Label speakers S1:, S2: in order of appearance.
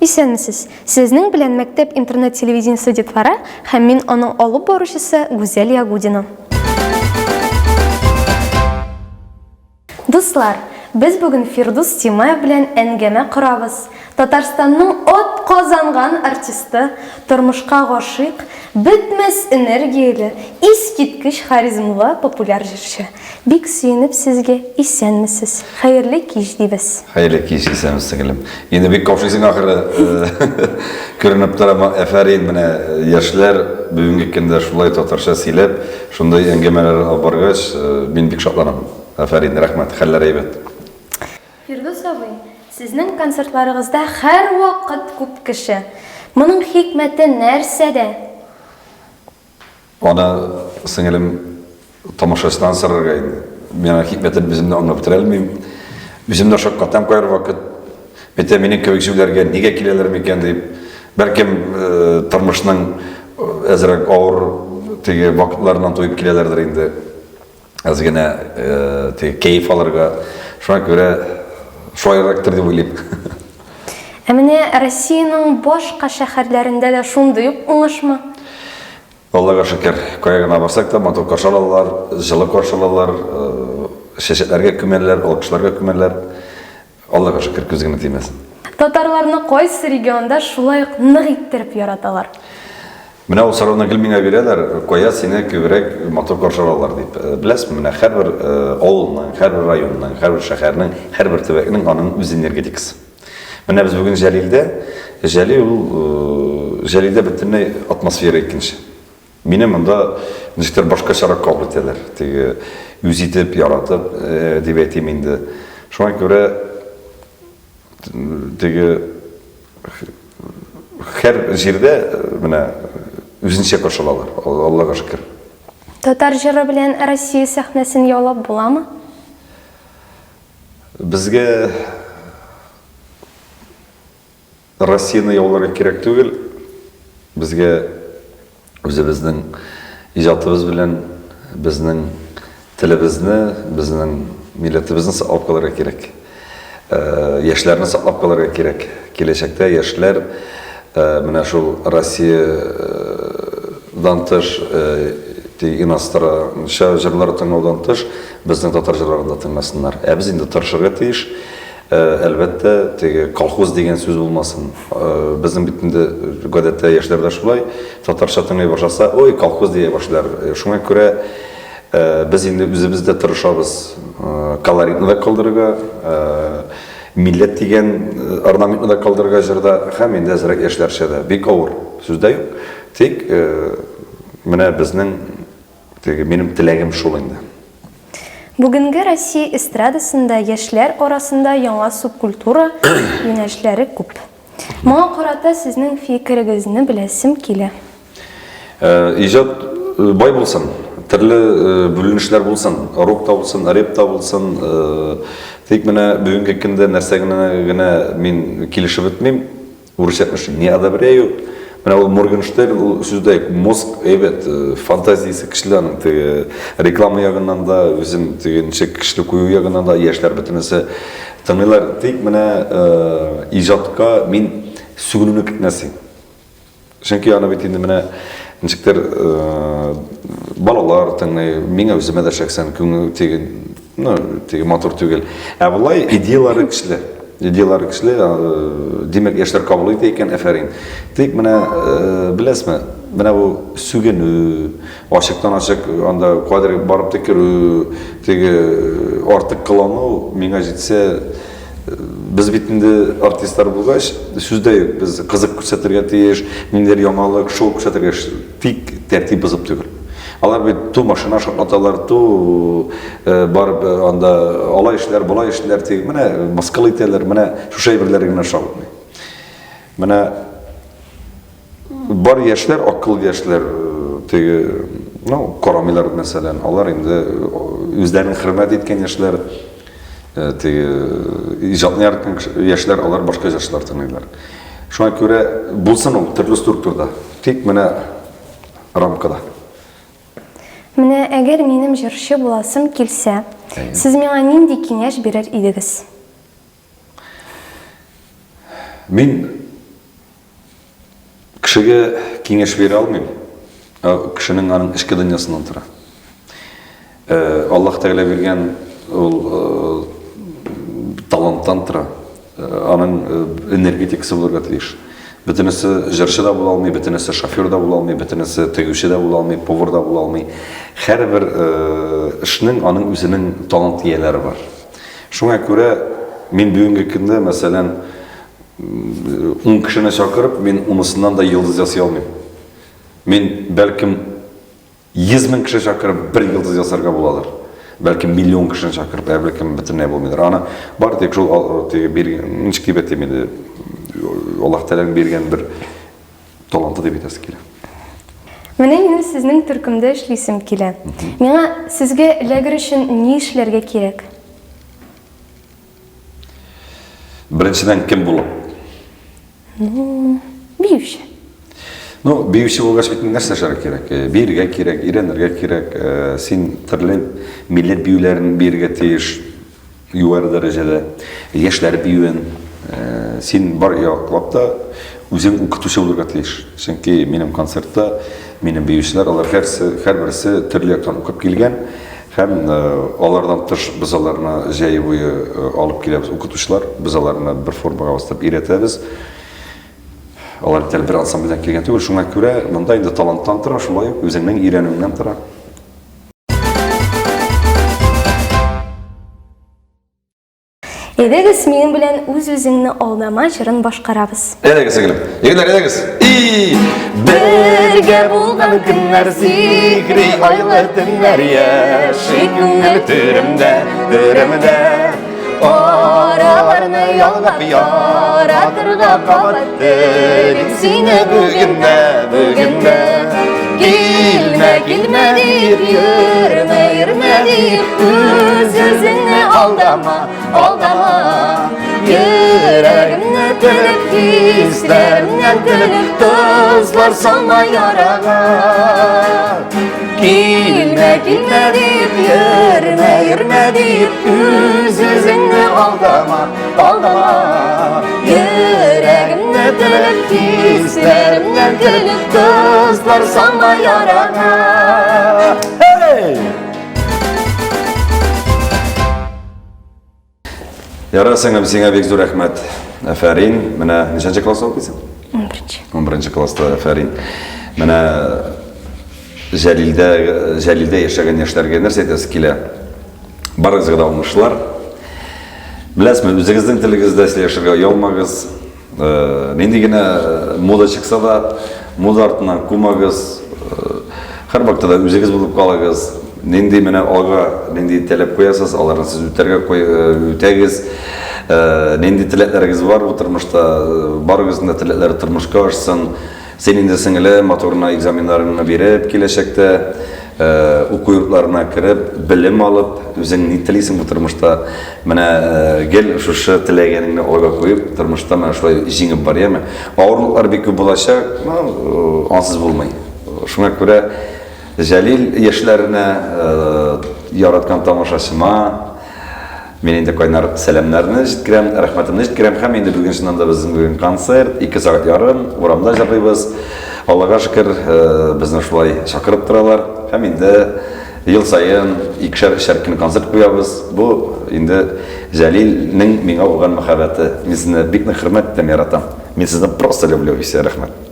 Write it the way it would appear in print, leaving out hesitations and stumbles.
S1: Исәнмесез! Сезнең белән мәктәп интернет телевидениесе Детвора һәм мин аның алып баручысы Гүзәл Ягудина. Дуслар, без бүген Фирдус Тимаев белән әңгәмә корабыз. Татарстанның атказанган артисты, тормышка гашыйк, бетмәс энергияле, искиткеч харизмлы популяр җырчы. Бик сөенеп сезгә исәнмесез, хәерле кич дибез.
S2: Хәерле кич, исәнмесез, сеңелем. Инде бик каушыйсың ахыры. Күренеп тора, әфәрин, менә яшьләр бүгенге көндә шулай татарча сөйләп, шундый әңгәмәләр алып баргач, мин бик шатланам. Афәрин, рәхмәт, хәлләр әйбәт.
S1: Фирдүс абый, сезнең концертларыгызда һәрвакыт күп кеше. Моның хикмәте нәрсәдә?
S2: Аны, сеңелем, тамашачыдан сорарга инде. Мин аның хикмәтен үзем дә аңлап бетерә алмыйм. Үзем дә шаккатам кайвакыт. Әйтәм, минем кебек җүләргә нигә киләләр микән дип. Бәлкем, тормышның әзрәк авыр теге вакытларыннан туеп киләләрдер инде. Әз генә теге кәеф алырга. Шуңа күрә шулайрактыр дип уйлыйм.
S1: Ә менә Россиянең башка шәһәрләрендә дә шундый ук уңышмы?
S2: Аллага шөкер, кая гына барсак та матур каршы алалар, җылы каршы алалар, чәчәкләргә күмәләр, алкышларга күмәләр. Аллага шөкер, күз генә тимәсен.
S1: Татарларны кайсы регионда шулай ук нык иттереп яраталар?
S2: Менә ул сорауны гел миңа бирәләр, кая сине күбрәк матур каршы алалар дип. Беләсезме, менә һәрбер авылның, һәрбер районның, һәрбер шәһәрнең, һәрбер төбәкнең аның үз энергетикасы. Менә без бүген Җәлилдә, Җәлил ул, Җәлилдә бөтенләй атмосфера икенче. Мине монда ничектер башкачарак кабул итәләр. Теге үз итеп, яратып, дип әйтим инде. Шуңа күрә теге һәр җирдә менә үзенчә каршы алалар. Аллага шөкер.
S1: Татар җыры белән Россия сәхнәсен яулап буламы?
S2: Безгә Россияне яуларга кирәк түгел, безгә үзебезнең иҗатыбыз белән безнең телебезне, безнең милләтебезне саклап калырга кирәк. Яшьләрне саклап калырга кирәк. Киләчәктә яшьләр менә шул Россиядән тыш, иностранча җырлар тыңлаудан тыш, безнең татар җырларын да тыңласыннар. Ә без инде тырышырга тиеш. Әлбәттә, теге колхоз дигән сүз булмасын. Безнең бит инде гадәттә яшьләр дә шулай, татарча тыңлый башласа, ой, колхоз дия башлыйлар. Шуңа күрә без инде үзебез дә тырышабыз колоритны да калдырырга, милләт дигән орнаментны да калдырырга җырда һәм инде әзрәк яшьләрчә дә. Бик авыр, сүз дә юк. Тик менә безнең Теге минем теләгем шул инде.
S1: Бүгенге Россия эстрадасында яшьләр арасында яңа субкультура юнәлешләре күп. Моңа карата сезнең фикерегезне беләсем килә.
S2: Иҗат бай булсын, төрле бүленешләр булсын, рок та булсын, рэп та булсын. Тик менә бүгенге көндә нәрсә генә генә мин килешеп бетмим, Урысча әйтмешли, не одобряю. Менә ул Моргенштерн, ул сүз дә юк, мозг әйбәт, фантазиясе көчле аның, теге реклама ягыннан да, үзен теге ничек көчле кую ягыннан да яшьләр бөтенесе тыңлыйлар. Тик менә иҗатка мин сүгенүне көтмәс идем. Чөнки аны бит инде менә ничектер балалар тыңлый, миңа үземә дә шәхсән күңел теге, ну, теге матур түгел. Ә болай идеялары көчле. Идеялары көчле, димәк, яшьләр кабул итә икән, әфәрин. Тик менә, беләсезме, менә бу сүгенү, ачыктан-ачык анда кадер барып төкерү, теге артык кылану миңа җитсә, без бит инде артистлар булгач, сүз дә юк, без кызык күрсәтергә тиеш, ниндидер яңалык, шоу күрсәтергә, тик тәртип бозып түгел. Алар бит ту машина шартлаталар, ту барып анда алай эшләр, болай эшләр, тик менә мыскыл итәләр, менә шушы әйберләр генә ошамый. Менә бар яшьләр, акыл яшьләр, теге, ну, карамыйлар, мәсәлән, алар инде үзләрен хөрмәт иткән яшьләр, теге иҗатны яраткан яшьләр, алар башка җырчылар тыңлыйлар. Шуңа күрә булсын ул төрле структурада. Тик менә рамкада.
S1: Менә әгәр минем җырчы буласым килсә, сез миңа нинди киңәш бирер идегез?
S2: Мин Кешегә киңәш бирә алмыйм. Кешенең аның эчке дөньясыннан тора. Аллаһ Тәгалә биргән ул таланттан тора. Аның энергетикасы булырга тиеш. Бөтенесе җырчы да була алмый, бөтенесе шофер да була алмый, бөтенесе тегүче дә була алмый, повар да була алмый. Һәрбер эшнең аның үзенең талант ияләре бар. Шуңа күрә мин бүгенге көндә, мәсәлән, ун кешене чакырып, мин унысыннан да йолдыз ясый алмыйм. Мин, бәлкем, 100 мең кеше чакырып, бер йолдыз ясарга буладыр. Бәлкем, миллион кешене чакырып, ә бәлкем, бөтенләй булмыйдыр. Аны бары тик шул теге биргән, ничек дип әйтим инде, Аллаһ Тәгаләнең биргән бер таланты дип әйтәсе килә.
S1: Менә минем сезнең төркемдә эшлисем килә. Миңа сезгә эләгер өчен ни эшләргә кирәк?
S2: Беренчедән, кем булып?
S1: Ну, биюче.
S2: Ну, биюче булгач бит нәрсә эшләргә кирәк? Э, биергә кирәк, өйрәнергә кирәк. Э, син төрле милләт биюләрен биергә тиеш югары дәрәҗәдә. Яшьләр биюен. Э, син бар яклап та үзең укытучы булырга тиеш. Чөнки минем концертта минем биючеләр, алар һәрсе, һәрберсе төрле яктан укып килгән. Һәм алардан тыш без аларны җәй буе алып киләбез, укытучылар, без аларны бер формага бастырып өйрәтәбез. Алар бит әле бер ансамбльдән килгән түгел, шуңа күрә монда инде таланттан тора, шулай ук үзеңнең өйрәнүеңнән тора.
S1: Әйдәгез, минем белән үз-үзеңне алдама җырын башкарабыз.
S2: Әйдәгез, сеңелем. Егетләр, әйдәгез. И! Бергә булган көннәр сихри айлы төннәр яши күңел төремдә, төремдә. Араларны ялгап яратырга кабат телим сине бүген дә, бүген дә. Килмә, килмә дип, йөрмә, йөрмә дип, үз-үзеңне алдама, алдама. Йөрәгемне телеп, хисләремнән телеп, тозлар салма ярага. Килмә, килмә дип, йөрмә, йөрмә дип, үз-үзеңне алдама, алдама.
S1: Йөрәгемне телеп, хисләремнән телеп, тозлар салма ярага.
S2: Hey! Ярар, сеңлем, сиңа бик зур рәхмәт. Афәрин. Менә ничәнче класста укыйсың?
S1: 11.
S2: 11 класста, афәрин. Менә Җәлилдә, Җәлилдә яшәгән яшьләргә нәрсә әйтәсе килә? Барыгызга да уңышлар. Беләсезме, үзегезнең телегездә сөйләшергә оялмагыз. Э, нинди генә э, мода чыкса да, мода артыннан кумагыз. Э, һәрвакытта да үзегез булып калыгыз. Нинди менә алга нинди таләп куясыз, аларны сез үтәргә куй, үтәгез. Нинди теләкләрегез бар бу тормышта, барыгызның да теләкләре тормышка ашсын. Син инде, сеңелем, матур гына экзаменнарыңны биреп, киләчәктә уку йортларына кереп, белем алып, үзең ни телисең бу тормышта, менә гел шушы теләгәнеңне алга куеп, тормышта менә шулай җиңеп бар, яме. Авырлыклар бик күп булачак, но ансыз булмый. Шуңа күрә Җәлил яшьләренә, яраткан тамашачыма, Мин инде кайнар сәламнәрне җиткерәм, рәхмәтемне җиткерәм һәм инде бүген чыннан да безнең бүген концерт, 2 сәгать ярым урамда җырлыйбыз. Аллага шөкер, э, безне шулай чакырып торалар һәм инде ел саен икешәр, өчәр көн концерт куябыз. Бу инде Җәлилнең миңа булган мәхәббәте. Мин сезне бик нык хөрмәт итәм, яратам. Мин сезне просто люблю, и все, рәхмәт.